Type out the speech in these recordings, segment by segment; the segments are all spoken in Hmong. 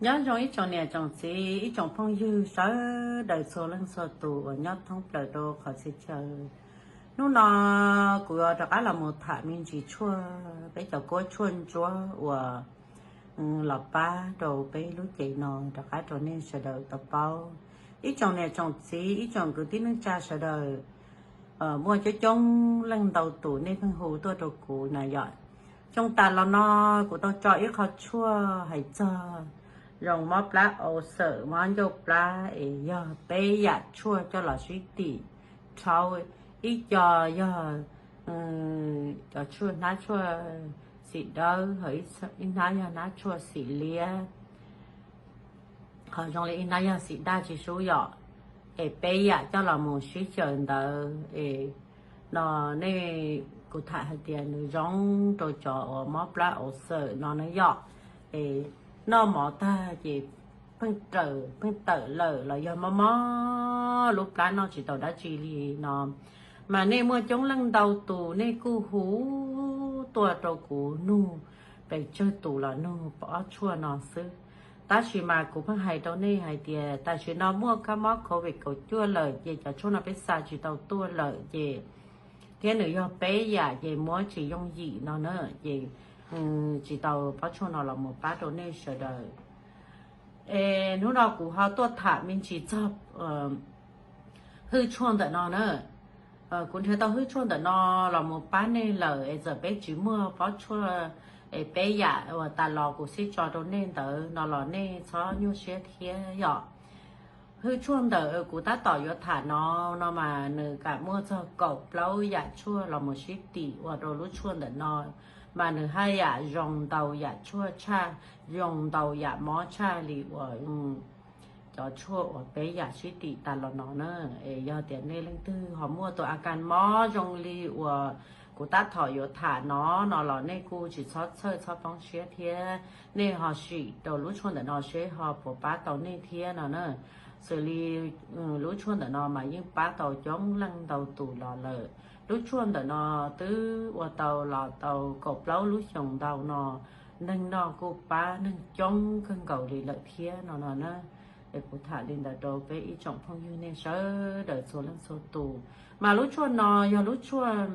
Nyob zoo ib tsoom niam tsoom txiv, ib tsoom phooj ywg sawv daws txhua leej txhua tus uas nyob thoob plaws rau qhov txhia chaw. Hnub no kuv yuav rov qab los mus tham me ntsis tshuaj, peb cov kuab tshuaj ntsuab uas los pab rau peb lub cev no rov qab rau nej sawv daws tau paub. Ib tsoom niam tsoom txiv, ib tsoom kwv tij neej tsa sawv daws, muaj coob coob leej ntau tus nej pheej hu tuaj rau kuv na yom. Xyoo tas los no kuv tau tso ib qho tshuaj hais txog zoo mob plab, ulcer, mob ncauj plab es yog peb yam tshuaj coj los sib tim rhaub. Ib co yog cov tshuaj, hnab tshuaj xim dawb, ho ib hnab yog hnab tshuaj xim liab, ho zoo li ib hnab yog xim daj tsis sub yom. Es peb yam coj los mus sib xyaw ntawd es no nej, kuv tham hais tias nws zoo rau cov uas mob plab ulcer no na yom. Es noj mov tag ces pheej raws pheej tawm lawm los yog mob mob lub plab noj tsis tau dab tsi li no. Mas nej muaj coob leej ntau tus nej kuj hu tuaj rau kuv nug, pes tsawg tus los nug ob tshuaj no xwb. Tab sis mas kuv pheej hais rau nej hais tias tam sim no muaj kab mob covid kaum cuaj lawm ces cov tshuaj no peb xa tsis tau tuaj lawm ces, thiab nws yog peb yam ces muab tsis yooj yim no na, ces tsis tau pob tshuaj no los mus pab rau nej sawv daws. Es hnub no kuv ho tuaj tham me ntsis txog hwj tshuaj ntawm no na. Kuv nrhiav tau hwj tshuaj ntawm no los mus pab nej lawm es txawm peb tsis muaj pob tshuaj es peb yam uas tas los kuv xib tso rau nej ntawd no los nej txhob nyuaj siab thiab yom. Hwj tshuaj ntawm kuv tab tom yuav tham no, no mas nws kam muaj txog kaum plaub yam tshuaj los mus sib tim ua rau lub tshuaj ntawm no, mas nws haj yam zoo ntau yam tshuaj tshaj, zoo ntau yam mob tshaj li uas cov tshuaj uas peb yam sib tim tas los no na. Es yog tias nej leej twg ho muaj tus a kas mob zoo li uas kuv tab tom yuav tham no, no los nej kuj tsis txhob txhawj txhob poob siab thiab, nej ho sim rau lub tshuaj ntawm no seb ho puas pab tau nej thiab no na. Xws li lub tshuaj ntawm no mas yeej pab tau coob leej ntau tus los lawm. Lub tshuaj ntawm no twb ua tau los tau kaum plaub lub xyoos ntau no, neeg noj kuj pab neeg coob kawg nkaus li lawm thiab no no na. Es kuv tham li ntawd rau peb ib tsoom phooj ywg nej sawv daws txhua leej txhua tus. Mas lub tshuaj no yog lub tshuaj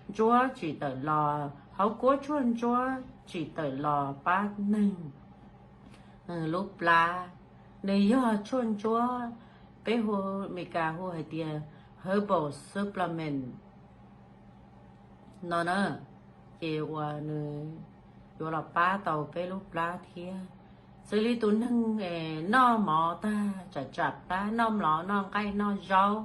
ntsuab tsim tawm los, hauv kuab tshuaj ntsuab tsim tawm los pab neeg lub plab. Nws yog tshuaj ntsuab, peb hu, Meskas hu hais tias herbal supplement no na, ces uas nws yuav los pab tau peb lub plab thiab. Xws li tus neeg noj mov tag tsam tsam plab, noj mlov noj nqaij noj zaub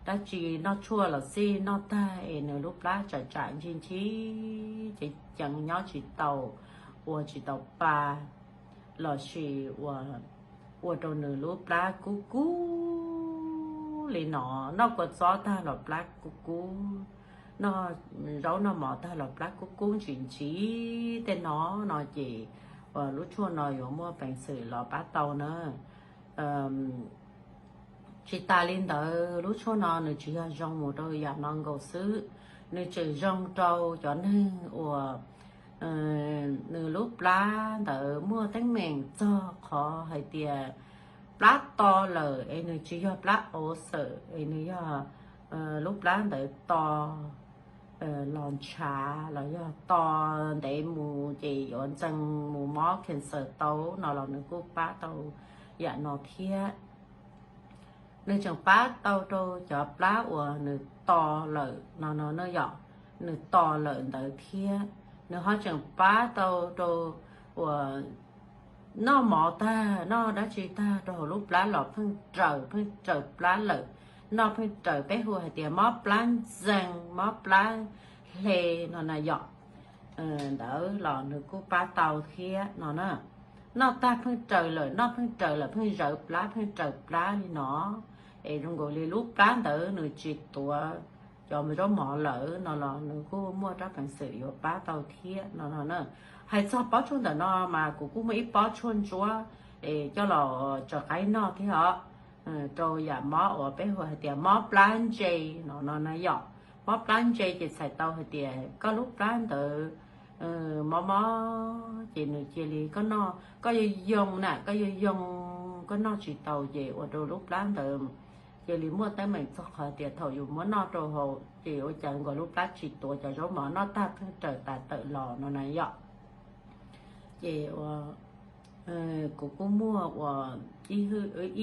dab tsi, noj tshuaj los xij noj tag es nws lub plab tsam tsam ntsig ntsig ceev ceev nyob tsis tau, ua tsis tau pa, los sis ua rau nws lub plab kub kub li no, noj kua txob tag los plab kub kub, noj zaub noj mov tag los plab kub kub ntsis ntsis tej no, no ces lub tshuaj no yuav muaj peev xwm los pab tau na. Tsis tas li ntawd, lub tshuaj no nws tsis yog zoo mus rau yam no nkaus xwb, nws tseem zoo rau cov neeg uas nws lub plab ntawd muaj teeb meem txog qhov hais tias plab to lawm es nws tsis yog plab ulcer es nws yog lub plab ntawd to los ntshav los yog to ntev mus ces yuav ntxees mus mob cancer tau no los nws kuj pab tau yam no thiab. Nws tseem pab tau rau cov plab uas nws to lawm no no na yom, nws to lawm ntawd thiab. Nws ho tseem pab tau rau uas noj mov tag noj dab tsi tag rau hauv lub plab los pheej raws pheej raws plab lawm, noj pheej raws, peb hu hais tias mob plab ntxees mob plab hle no na yom. Ntawd los nws kuj pab tau thiab no na. Noj tag pheej raws lawm, noj pheej raws lawm, pheej zawv plab pheej raws plab li no, es zoo nkaus li lub plab ntawd nws tsis tuav cov zaub mov lawm no los nws kuj muaj rab peev xwm yuav pab tau thiab no no na. Hais txog pob tshuaj ntawm no mas kuv kuj muaj ib pob tshuaj ntsuab es coj los tso qaib noj thiab os, rau yam mob uas peb hu hais tias mob plab ntse no no na yom. Mob plab ntse ces txhais tau hais tias koj lub plab ntawd mob mob ces nws cia li, koj noj koj yuav yoo na, koj yuav yoo, koj noj tsis tau ces ua rau lub plab ntawd cia li muaj teeb meem txog qhov tias thaum yus muab noj rau hauv ces ua cas nkaus lub plab tsis tuav cov zaub mov noj tag pheej raws tas tawm los no na yom. Ces kuv kuj muaj ua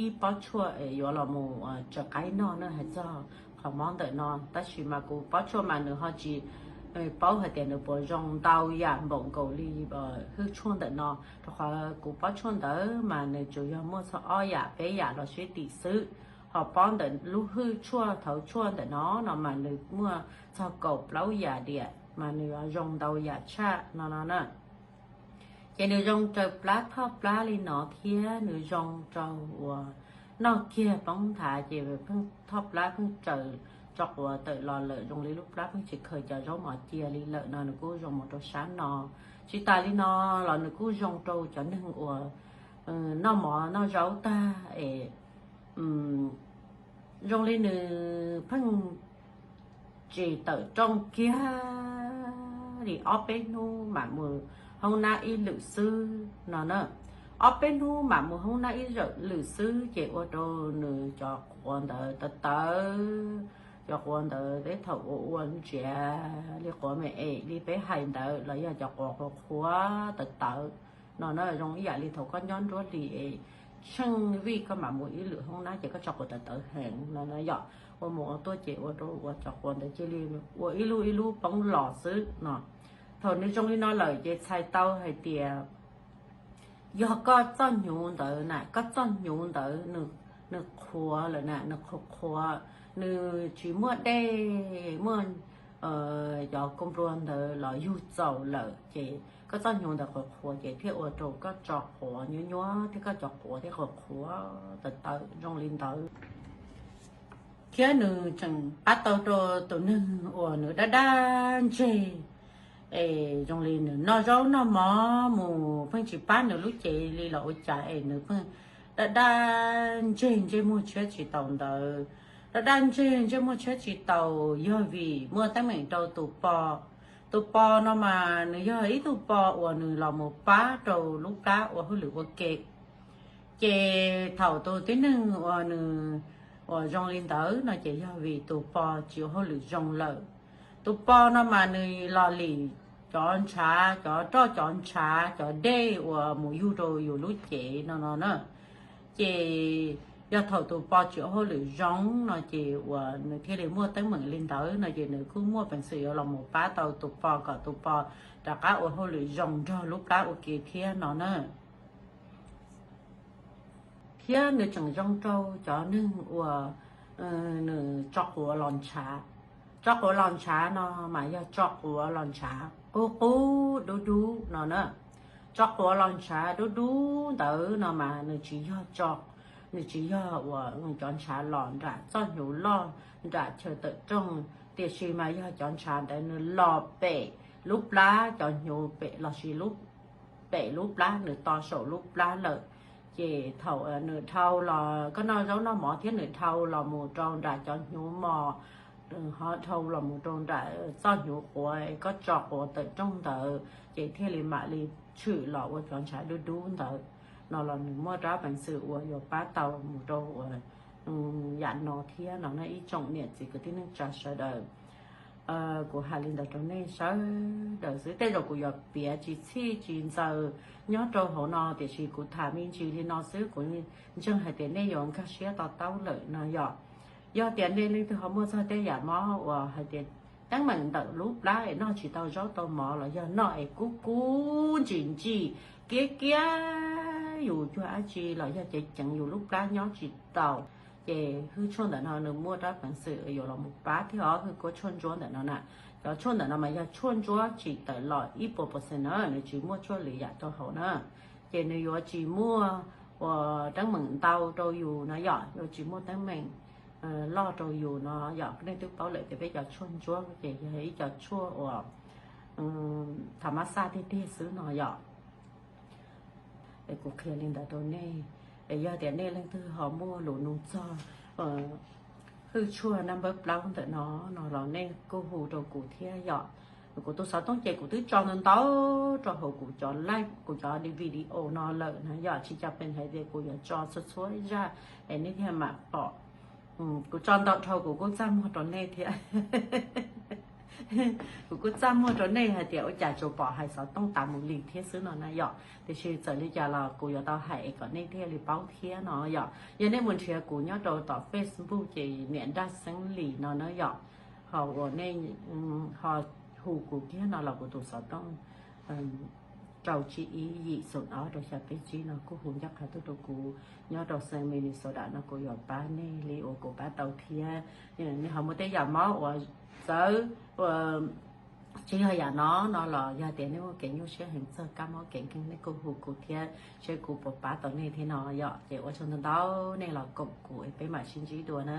ib pob tshuaj es yuav los mus tsaws qaib noj na hais txog qhov mob ntawm no, tab sis mas kuv pob tshuaj mas nws ho tsis paub hais tias nws puas zoo ntau yam npaum nkaus li hwj tshuaj ntawm no, rau qhov kuv pob tshuaj ntawd mas nws tsuas yog muaj txog ob yam peb yam los sib tim xwb. Ho pob ntawm lub hwj tshuaj thawv tshuaj ntawm no no mas nws muaj txog kaum plaub yam diam mas nws zoo ntau yam tshaj no no na. Ces nws zoo raws plab thoj plab li no thiab nws zoo rau uas noj kiag poob nthav ces pheej thoj plab pheej raws tso quav tawm los lawm, zoo li lub plab pheej tsis khaws cov zaub mov cia li lawm no nws kuj zoo mus rau sab no. Tsis tas li no los nws kuj zoo rau cov neeg uas noj mov noj zaub tag es zoo li nws tsis tawm rooj kiag li ob peb hnub mam mus hoob nab ib lwm xwb no na. Ob peb hnub mam mus hoob nab ib zaum lwm xwb ces ua rau nws cov quav ntawd tawv tawv, cov quav ntawd tej thaum ua ua ntsiav li quav me es li peb hais ntawd los yog cov quav qhuav qhuav tawv tawv no na, zoo ib yam li thaum koj nyob nruab hlis es tsheej vij koj mam mus ib lwm hoob nab ces koj tso quav tawv tawv heev no na yom. Ua mus ua tuaj ces ua rau uas cov quav ntawd cia li ua ib lub ib lub poob los xwb no. Thaum nws zoo li no lawm ces txhais tau hais tias yog koj txoj hnyuv ntawd na, koj txoj hnyuv ntawd nws qhuav lawm na, nws qhuav qhuav, nws tsis muaj dej muaj cov kua nplua ntawd los yug txaus lawm ces koj txoj hnyuv ntawd qhuav qhuav ces thiaj ua rau koj tso quav nyuab nyuab thiab koj cov quav thiaj qhuav qhuav tawv tawv zoo li ntawd. Thiab nws tseem pab tau rau tus neeg uas nws daj daj ntseg es zoo li nws noj zaub noj mov mus pheej tsis pab nws lub cev li los ua cas es nws pheej daj daj ntseg ntsej muag tshiab tsis taus ntawd. Daj daj ntseg ntsej muag tshiab tsis taus yog vim muaj teeb meem rau tus pog. Tus pog no mas nws yog ib tug pog uas nws los mus pab rau lub plab ua hauj lwm ua ke. Ces thaum tus tib neeg uas nws uas zoo li ntawd no ces yog vim tus pog tsis ua hauj lwm zoo lawm. Tus pog no mas nws los lim cov ntshav, cov roj cov ntshav cov dej uas mus yug rau yus lub cev no no na. Ces yog thaum tus pog tsis ua hauj lwm zoo no ces uas nws thiaj li muaj teeb meem li ntawd no ces nws kuj muaj peev xwm yuav los mus pab tau tus pog kom tus pog rov qab ua hauj lwm zoo nrog lub plab ua ke thiab no na. Thiab nws tseem zoo rau cov neeg uas nws tso quav los ntshav. Tso quav los ntshav no mas yog tso quav los ntshav qub qub dub dub no na. Tso quav los ntshav dub dub ntawd no mas nws tsis yog tso, nws tsis yog uas cov ntshav los nram txoj hnyuv loj nram chaw tawm rooj, tiam sis mas yog cov ntshav ntawd nws los pem lub plab, cov hnyuv pem lossis pem lub plab, nws to saum lub plab lawm. Ces thaum nws dhau los, koj noj zaub noj mov thiab nws dhau los mus rau nram cov hnyuv mos, ho dhau los mus rau nram txoj hnyuv quav koj tso quav tawm rooj ntawd ces thiaj li mam li tshwm los ua cov ntshav dub dub ntawd no los nws muaj rab peev xwm uas yuav pab tau mus rau uas yam no thiab no na ib tsoom niam txiv kwv tij neej tsa sawv daws. Kuv hais li ntawd rau nej sawv daws xwb, tej zaum kuv yuav piav tsis txhij tsis ntxaws nyob rau hauv no tiam sis kuv tham me ntsis li no xwb kuv ntseeg hais tias nej yuav nkag siab to taub lawm no yom. Yog tias nej leej twg ho muaj txog tej yam mob uas hais tias teeb meem ntawm lub plab es noj tsis tau zaub tau mov los yog noj es kub kub ntsim ntsim kiab kiab yus cuag dab tsi los yog ceev ceev yus lub plab nyob tsis tau, ces hwj tshuaj ntawm no nws muaj rab peev xwm yuav los mus pab thiab os. Hwj kuab tshuaj ntsuab ntawm no na, cov tshuaj ntawm no mas yog tshuaj ntsuab tsim tawm los ib puas percent na, nws tsis muaj tshuaj lwm yam rau hauv na. Ces nws yuav tsis muaj uas teeb meem ntau rau yus no yom, yuav tsis muaj teeb meem loj rau yus no yom. Nej twb paub lawm tias peb cov tshuaj ntsuab ces yog ib co tshuaj uas thaum mab xaj tiag tiag xwb no yom. Es kuv qhia li ntawd rau nej. Es yog tias nej leej twg ho muaj lus nug txog hwj tshuaj naj npawb plaub ntawm no no los nej kuj hu rau kuv thiab yom. Kuv tus xov tooj ces kuv twb tso ntau ntau rau hauv kuv cov live, kuv cov video no lawm na yom, tsis cam pes hais tias kuv yuav tso txhua txhua zaj es nej thiaj mam pom. Kuv tso ntau dhau kuv kuj txaj muag rau nej thiab. Kuv kuj txaj muag rau nej hais tias ua cas tsuas pom hais xov tooj tas mus li thiab xwb no na yom. Tiam sis txawm li cas los kuv yuav tau hais es kom nej thiaj li paub thiab no yom. Yog nej mus nrhiav kuv nyob rau tom Facebook ces niam Nraj Xeeb Lis no na yom. Ho uas nej ho hu kuv kiag no los kuv tus xov tooj rau tsib ib yim xoom ob rau xya peb tsib no kuj hu ncaj qha tuaj rau kuv. Nyob rau xeev Minnesota no kuv yuav pab nej li uas kuv pab tau thiab. Nej ho muaj tej yam mob uas txawv uas tsis yog yam no no los yog tias nej muaj kev nyuaj siab heev txog kab mob kev nkeeg nej kuj hu kuv thiab seb kuv puas pab tau nej thiab no yom. Ces ua tsaug ntau ntau nej los koom kuv es peb mam sib ntsib dua na.